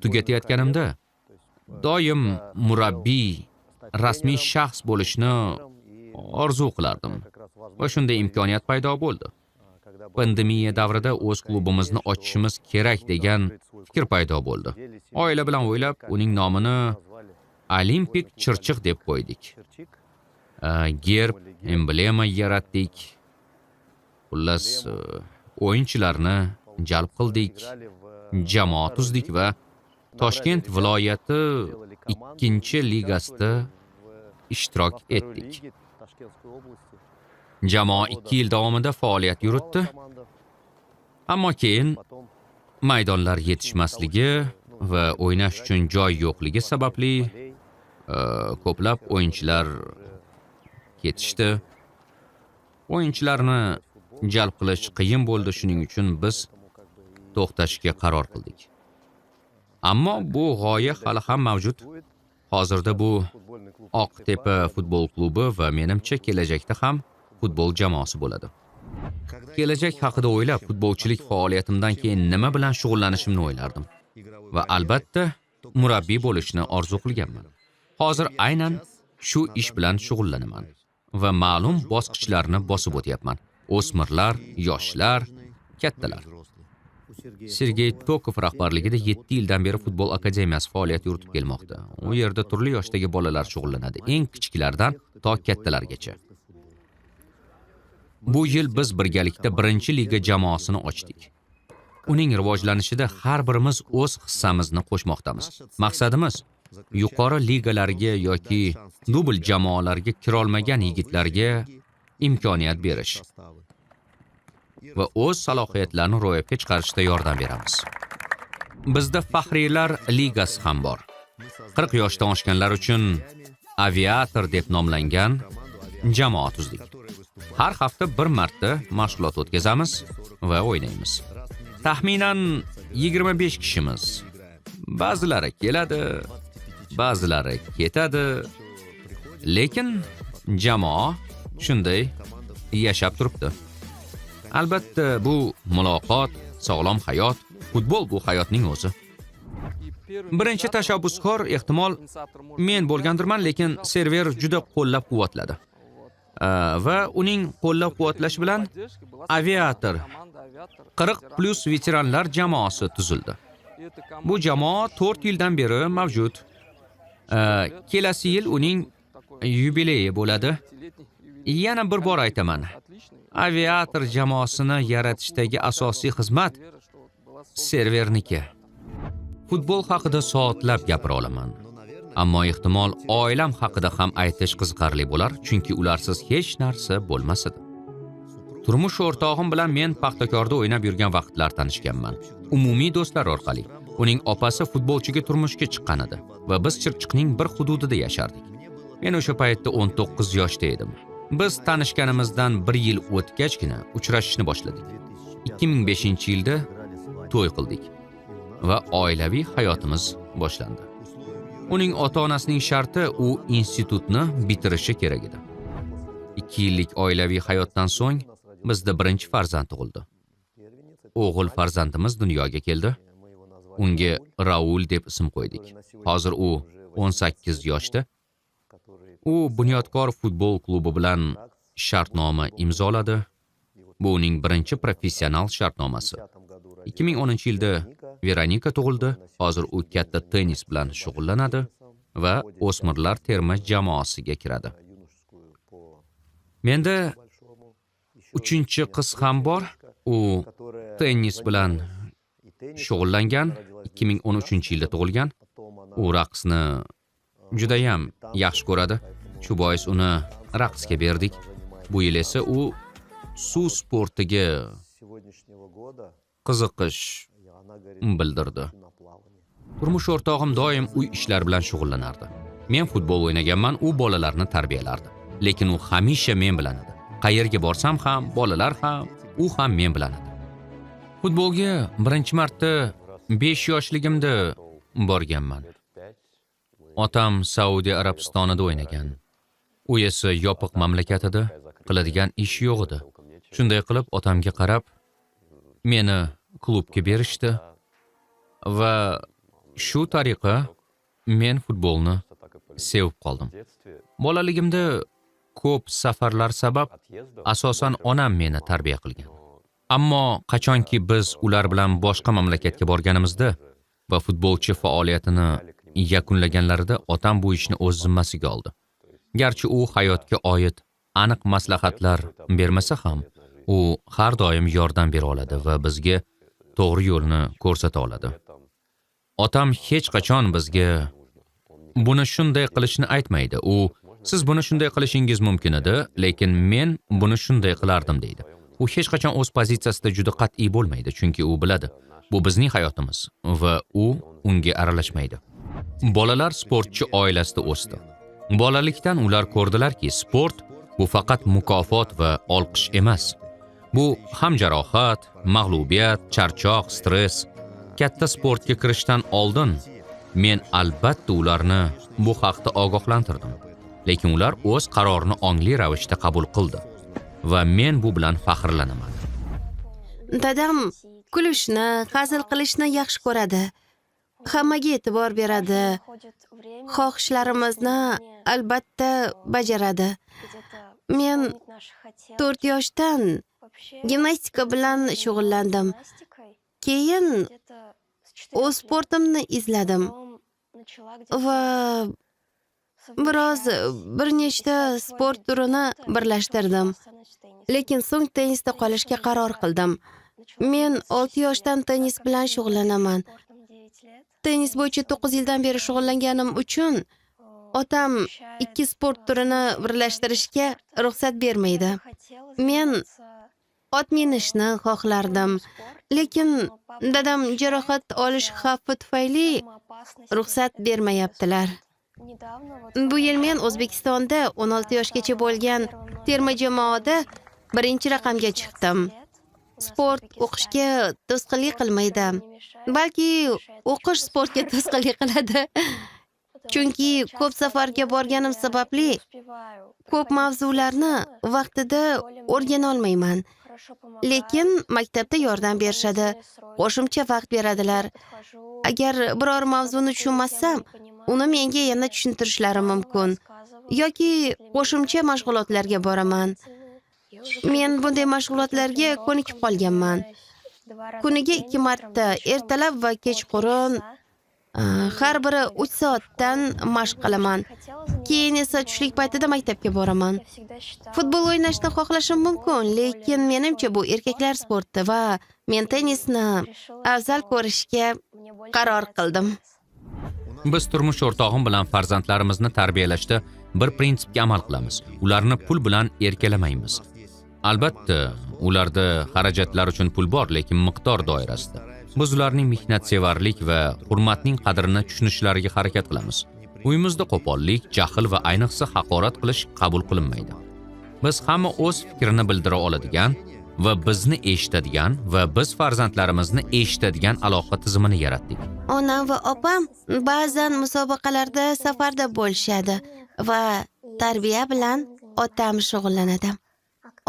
tugatayotganimda doim murabbiy, rasmiy shaxs bo'lishni orzu qilardim va shunday imkoniyat paydo bo'ldi. Pandemiya davrida o'z klubimizni ochishimiz kerak degan fikr paydo bo'ldi. Oila bilan o'ylab, uning nomini Olimpik Chirchiq deb qo'ydik. Gerb, emblema yaratdik. Xullas, o'yinchilarni jalb qildik, jamoa tuzdik va Toshkent viloyati 2-ligasida ishtirok etdik. Jamoa 2 yil davomida faoliyat yuritdi. Ammo keyin maydonlar yetishmasligi va o'ynash uchun joy yo'qligi sababli ko'plab o'yinchilar ketishdi. O'yinchilarni jalb qilish qiyin bo'ldi, shuning uchun biz to'xtashga qaror qildik. Ammo bu g'oya hali ham mavjud. Hozirda bu Oqtepa futbol klubi va menimcha kelajakda ham futbol jamoasi bo'ladi. Kelajak haqida o'ylab, futbolchilik faoliyatimdan keyin nima bilan shug'ullanishimni o'ylardim. Va albatta murabbiy bo'lishni orzu qilganman. Hozir aynan shu ish bilan shug'ullanaman va ma'lum bosqichlarni bosib o'tyapman. O'smirlar, yoshlar, kattalar. Sergey Tokov rahbarligida 7 yildan beri futbol akademiyasi faoliyat yuritib kelmoqda. U yerda turli yoshdagi bolalar shug'ullanadi, eng kichiklardan to kattalargacha. Bu yil biz birgalikda birinchi liga jamoasini ochdik. Uning rivojlanishida har birimiz o'z hissamizni qo'shmoqdamiz. Maqsadimiz yuqori ligalarga yoki dubl jamoalarga kirolmagan yigitlarga imkoniyat berish va o'z salohiyatlarini ro'yobga chiqarishda yordam beramiz. Bizda Faxriylar ligasi ham bor. 40 yoshdan oshganlar uchun Aviator deb nomlangan jamoa tuzdik. Har hafta bir marta mashg'ulot o'tkazamiz va o'ynaymiz. Taxminan 25 kishimiz. Ba'zilari keladi, ba'zilari ketadi. Lekin jamoa shunday yashab turibdi. Albatta, bu muloqot, sog'lom hayot, futbol bu hayotning o'zi. Birinchi tashabbuskor ehtimol men bo'lgandirman, lekin Server juda qo'llab-quvvatladi. Va uning qo'llab-quvvatlashi bilan Aviator 40 plus veteranlar jamoasi tuzildi. Bu jamoa 4 yildan beri mavjud. Kelasi yil uning yubileyi bo'ladi. Yana bir bor aytaman. Aviator jamoasini yaratishdagi asosiy xizmat Serverniki. Futbol haqida soatlab gapira olaman. Ammo ehtimol oilam haqida ham aytish qiziqarli bo'lar, chunki ularsiz hech narsa bo'lmas edi. Turmush o'rtog'im bilan men Paxtakorda o'ynab yurgan vaqtlar tanishganman. Umumiy do'stlar orqali. Uning opasi futbolchiga turmushga chiqqan edi va biz Chirchiqning bir hududida yashardik. Men o'sha paytda 19 yoshda edim. Biz tanishganimizdan 1 yil o'tgachgina uchrashishni boshladik. 2005-yilda to'y qildik va oilaviy hayotimiz boshlandi. Uning ota-onasining sharti u institutni bitirishi kerak edi. 2 yillik oilaviy hayotdan so'ng bizda birinchi farzand tug'ildi. O'g'il farzandimiz dunyoga keldi. Unga Raul deb ism qo'ydik. Hozir u 18 yoshda. U Bunyodkor futbol klubi bilan shartnoma imzoladi. Bu uning birinchi professional shartnomasi. 2010-yilda Veronika tug'ildi. Hozir u katta tennis bilan shug'ullanadi va o'smirlar terma jamoasiga kiradi. Menda uchinchi qiz ham bor. U tennis bilan shug'ullangan, 2013-yilda tug'ilgan. U raqsni judayam yaxshi ko'radi. Shu bois uni raqsga berdik. Bu yil esa u suv sportiga qiziqish bildirdi. Turmush o'rtog'im doim uy ishlari bilan shug'ullanardi. Men futbol o'ynaganman, u bolalarni tarbiyalardi. Lekin u hamisha men bilan edi. Qayerga borsam ham, bolalar ham, u ham men bilan edi. Futbolga birinchi marta 5 yoshligimda borganman. Otam Saudiya Arabistonida o'ynagan. U esa yopiq mamlakat edi, qiladigan ish yo'q edi. Shunday qilib otamga qarab meni klubga berishdi va shu tariqa men futbolni sevib qoldim. Bolaligimda ko'p safarlar sabab asosan onam meni tarbiya qilgan. Ammo qachonki biz ular bilan boshqa mamlakatga borganimizda va futbolchi faoliyatini yakunlaganlarida otam bu ishni o'z zimmasiga oldi. Garchi u hayotga oid aniq maslahatlar bermasa ham, u har doim yordam bera oladi va bizga to'g'ri yo'lni ko'rsata oladi. Otam hech qachon bizga buni shunday qilishni aytmaydi. U siz buni shunday qilishingiz mumkin edi, lekin men buni shunday qilardim deydi. U hech qachon o'z pozitsiyasida juda qat'iy bo'lmaydi, chunki u biladi, bu bizning hayotimiz va u unga aralashmaydi. Bolalar sportchi oilasida o'sdi. Bolalikdan ular ko'rdilarki, sport bu faqat mukofot va olqish emas. Bu ham jarohat, mag'lubiyat, charchoq, stress. Katta sportga kirishdan oldin men albatta ularni bu haqda ogohlantirdim. Lekin ular o'z qarorini ongli ravishda qabul qildi va men bu bilan faxrlanaman. Dadam kulishni, hazil qilishni yaxshi ko'radi. Hammaga e'tibor beradi. Xohishlarimizni albatta bajaradi. Men 4 yoshdan gimnastika bilan shug'ullandim. Keyin o'z sportimni izladim va biroz bir nechta sport turini birlashtirdim. Lekin so'ng tennisda qolishga qaror qildim. Men 6 yoshdan tennis bilan shug'ullanaman. Tennis bo'yicha 9 yildan beri shug'ullanganim uchun otam 2 sport turini birlashtirishga ruxsat bermaydi. Men ot minishni xohlardim, lekin dadam jarohat olish xavfi tufayli ruxsat bermayaptilar. Bu yil men O'zbekistonda 16 yoshgacha bo'lgan terma jamoada birinchi raqamga chiqdim. Sport o'qishga to'sqinlik qilmaydi, balki o'qish sportga to'sqinlik qiladi. Chunki ko'p safarga borganim sababli ko'p mavzularni vaqtida o'rgana olmayman. Lekin maktabda yordam berishadi, qo'shimcha vaqt beradilar. Agar biror mavzuni tushunmasam, uni menga yana tushuntirishlari mumkin yoki qo'shimcha mashg'ulotlarga boraman. Men bunday mashg'ulotlarga ko'nikib qolganman. Kuniga 2 marta, ertalab va kechqurun, har biri 3 soatdan mashq qilaman. Keyin esa tushlik paytida maktabga boraman. Futbol o'ynashni xohlashim mumkin, lekin menimcha bu erkaklar sporti va men tennisni afzal ko'rishga qaror qildim. Biz turmush o'rtog'im bilan farzandlarimizni tarbiyalashda bir prinsipga amal qilamiz. Ularni pul bilan erkalamaymiz. Albatta, ularda xarajatlar uchun pul bor, lekin miqdor doirasida. Biz ularning mehnatsevarlik va hurmatning qadrini tushunishlariga harakat qilamiz. Uyimizda qo'pollik, jahl va ayniqsa haqorat qilish qabul qilinmaydi. Biz hamma o'z fikrini bildira oladigan va bizni eshitadigan va biz farzandlarimizni eshitadigan aloqa tizimini yaratdik. Onam va opam ba'zan musobaqalarda safarda bo'lishadi va tarbiya bilan otam shug'ullanadi.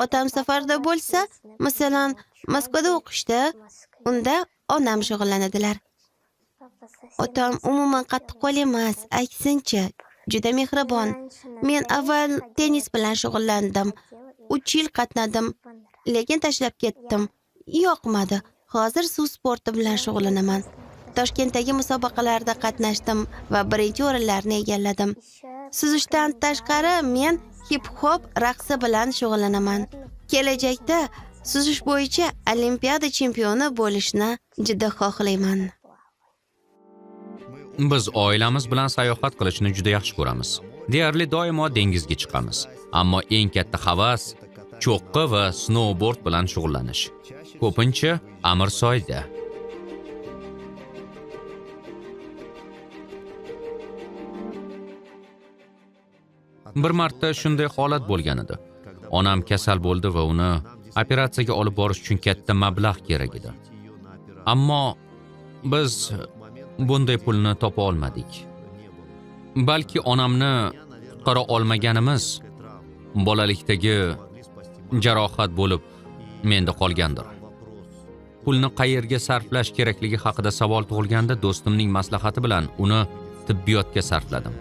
Otam safarda bo'lsa, masalan, Moskvada o'qishda, unda onam shug'ullanadilar. Otam umuman qattiqqo'l emas, aksincha, juda mehribon. Men avval tennis bilan shug'ullandim. 3 yil qatnadim, lekin tashlab ketdim. Yoqmadi. Hozir suv sporti bilan shug'ullanaman. Toshkentdagi musobaqalarda qatnashdim va birinchi o'rinlarni egalladim. Suzishdan tashqari men hip-hop raqsi bilan shug'ullanaman. Kelajakda suzish bo'yicha olimpiada chempioni bo'lishni juda xohlayman. Biz oilamiz bilan sayohat qilishni juda yaxshi ko'ramiz. Deyarli doimo dengizga chiqamiz. Ammo eng katta havas cho'qqi va snowboard bilan shug'ullanish. Ko'pincha Amirsoyda. Bir marta shunday holat bo'lgan edi. Onam kasal bo'ldi va uni operatsiyaga olib borish uchun katta mablag' kerak edi. Ammo biz bunday pulni topa olmadik. Balki onamni qutqara olmaganimiz bolalikdagi jarohat bo'lib menda qolgandir. Pulni qayerga sarflash kerakligi haqida savol tug'ilganda do'stimning maslahati bilan uni tibbiyotga sarfladim.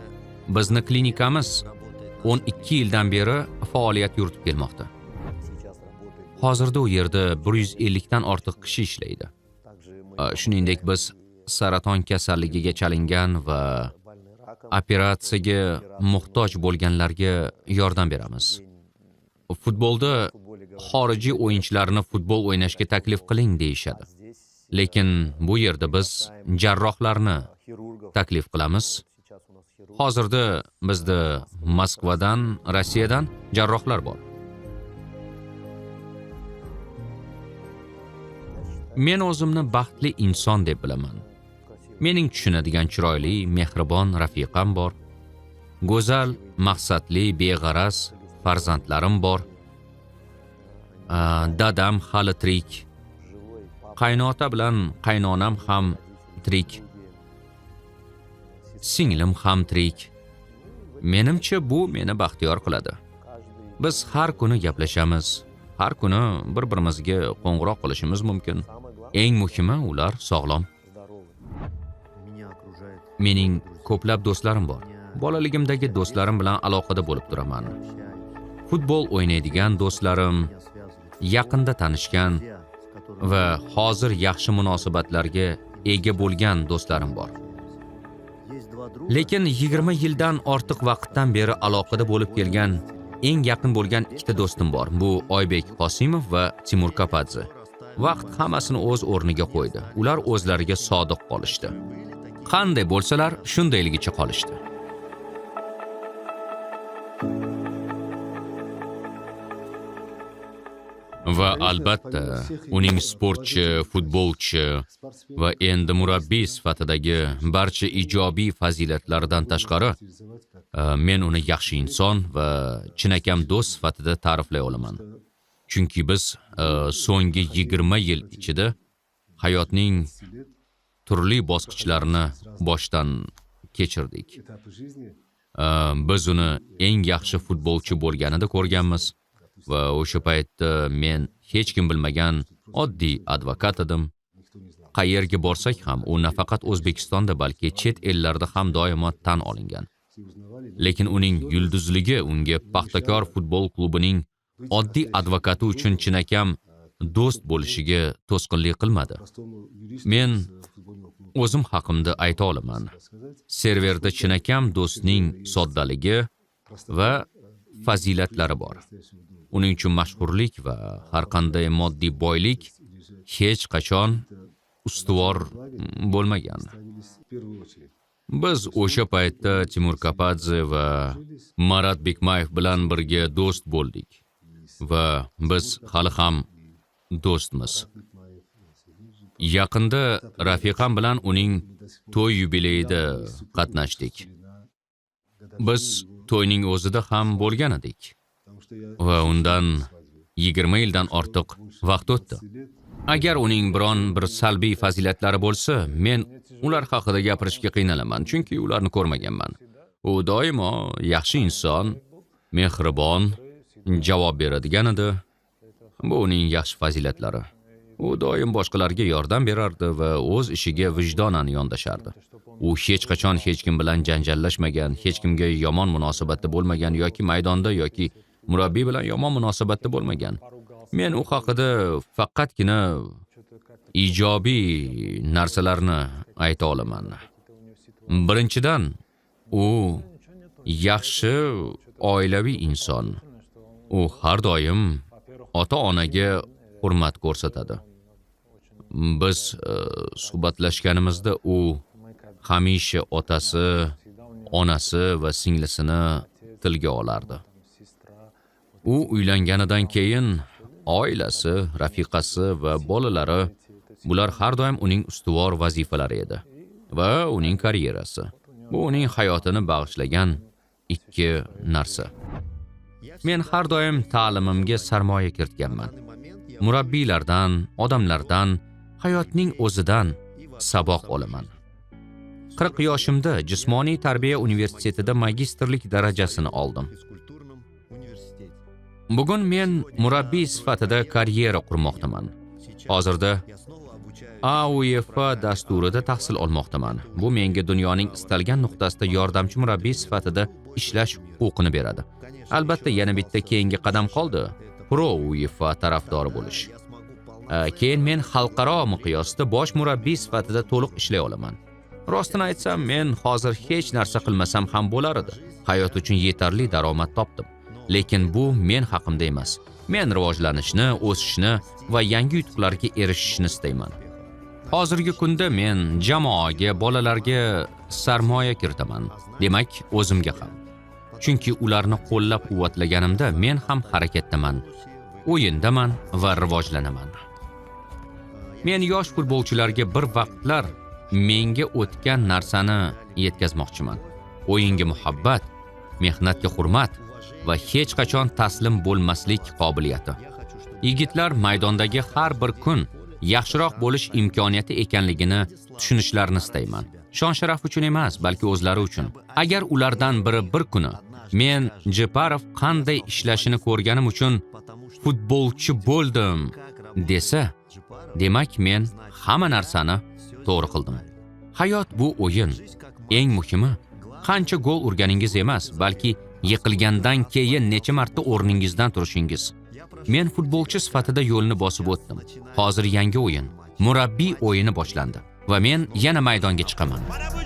Bizni klinikamiz 12 yildan beri faoliyat yuritib kelmoqda. Hozirda u yerda 150 dan ortiq kishi ishlaydi. Shuningdek, biz saraton kasalligiga chalingan va operatsiyaga muhtoj bo'lganlarga yordam beramiz. Futbolda xorijiy o'yinchilarni futbol o'ynashga taklif qiling deyishadi. Lekin bu yerda biz jarrohlarni taklif qilamiz. Hozirda bizda Moskvadan, Rossiyadan jarrohlar bor. Men o'zimni baxtli inson deb bilaman. Mening tushunadigan chiroyli, mehribon rafiqam bor. Go'zal, maqsadli, beg'araz farzandlarim bor. Dadam hali tirik. Qaynota bilan qaynonam ham tirik. Singlim ham tirik. Menimcha bu meni baxtiyor qiladi. Biz har kuni gaplashamiz. Har kuni bir-birimizga qo'ng'iroq qilishimiz mumkin. Eng muhimi, ular sog'lom. Mening ko'plab do'stlarim bor. Bolaligimdagi do'stlarim bilan aloqada bo'lib turaman. Futbol o'ynaydigan do'stlarim, yaqinda tanishgan va hozir yaxshi munosabatlarga ega bo'lgan do'stlarim bor. Lekin 20 yildan ortiq vaqtdan beri aloqada bo'lib kelgan eng yaqin bo'lgan ikkita do'stim bor. Bu Oybek Qosimov va Timur Kapadze. Vaqt hammasini o'z o'rniga qo'ydi. Ular o'zlariga sodiq qolishdi. Qanday bo'lsalar, shundayligicha qolishdi. Va albatta, uning sportchi, futbolchi va endi murabbiy sifatidagi barcha ijobiy fazilatlaridan tashqari, men uni yaxshi inson va chinakam do'st sifatida ta'riflay olaman. Chunki biz so'nggi 20 yil ichida hayotning turli bosqichlarini boshdan kechirdik. Biz uni eng yaxshi futbolchi bo'lganida ko'rganmiz va o'sha paytda men hech kim bilmagan oddiy advokat edim. Qayerga borsak ham u nafaqat O'zbekistonda, balki chet ellarda ham doimo tan olingan. Lekin uning yulduzligi unga Paxtakor futbol klubining oddiy advokati uchun chinakam do'st bo'lishiga to'sqinlik qilmadi. Men o'zim haqimda ayta olaman. Serverda chinakam do'stning soddaligi va fazilatlari bor. Uning uchun mashhurlik va har qanday moddiy boylik hech qachon ustuvor bo'lmagan. Biz o'sha paytda Timur Kapadze va Marat Bikmayev bilan birga do'st bo'ldik va biz hali ham do'stmiz. Yaqinda rafiqam bilan uning to'y yubileyida qatnashdik. Biz to'yning o'zida ham bo'lgan edik va undan 20 yildan ortiq vaqt o'tdi. Agar uning biron bir salbiy fazilatlari bo'lsa, men ular haqida gapirishga qiynalaman, chunki ularni ko'rmaganman. U doimo yaxshi inson, mehribon, javob beradigan edi. Bu uning yaxshi fazilatlari. U doim boshqalarga yordam berardi va o'z ishiga vijdonan yondashardi. U hech qachon hech kim bilan janjallashmagan, hech kimga yomon munosabatda bo'lmagan yoki maydonda yoki murabbiy bilan yomon munosabatda bo'lmagan. Men u haqida faqatgina ijobiy narsalarni ayta olaman. Birinchidan, u yaxshi oilaviy inson. U har doim ota-onaga hurmat ko'rsatadi. Biz suhbatlashganimizda u hamisha otasi, onasi va singlisini tilga olardi. U uylanganidan keyin oilasi, rafiqasi va bolalari, bular har doim uning ustuvor vazifalari edi va uning karyerasi. Bu uning hayotini bag'ishlagan Ikki narsa. Men har doim ta'limimga sarmoya kiritganman. Murabbiylardan, odamlardan, hayotning o'zidan saboq olaman. 40 yoshimda jismoniy tarbiya universitetida magistrlik darajasini oldim. Bugun men murabbiy sifatida karyera qurmoqdaman. Hozirda AUEFA dasturida tahsil olmoqdaman. Bu menga dunyoning istalgan nuqtasida yordamchi murabbiy sifatida ishlash huquqini beradi. Albatta, yana bitta keyingi qadam qoldi. Pro UEFA tarafdori bo'lish. Keyin men xalqaro miqyosda bosh murabbiy sifatida to'liq ishlay olaman. Rostini aytsam, men hozir hech narsa qilmasam ham bo'lar edi. Hayot uchun yetarli daromad topdim. Lekin bu men haqimda emas. Men rivojlanishni, o'sishni va yangi yutuqlarga erishishni istayman. Hozirgi kunda men jamoaga, bolalarga sarmoya kiritaman. Demak, o'zimga ham. Chunki ularni qo'llab-quvvatlaganimda men ham harakatdaman, o'yindaman va rivojlanaman. Men yosh futbolchilarga bir vaqtlar menga o'tgan narsani yetkazmoqchiman. O'yinga muhabbat, mehnatga hurmat va hech qachon taslim bo'lmaslik qobiliyati. Yigitlar maydondagi har bir kun yaxshiroq bo'lish imkoniyati ekanligini tushunishlarini istayman. Shon sharaf uchun emas, balki o'zlari uchun. Agar ulardan biri bir kuni "Men Jeparov qanday ishlashini ko'rganim uchun futbolchi bo'ldim" desa, demak, men hamma narsani to'g'ri qildim. Hayot bu o'yin. Eng muhimi qancha gol urganingiz emas, balki yiqilgandan keyin necha marta o'rningizdan turishingiz. Men futbolchi sifatida yo'lni bosib o'tdim. Hozir yangi o'yin, murabbiy o'yini boshlandi va men yana maydonga chiqaman. Mana bu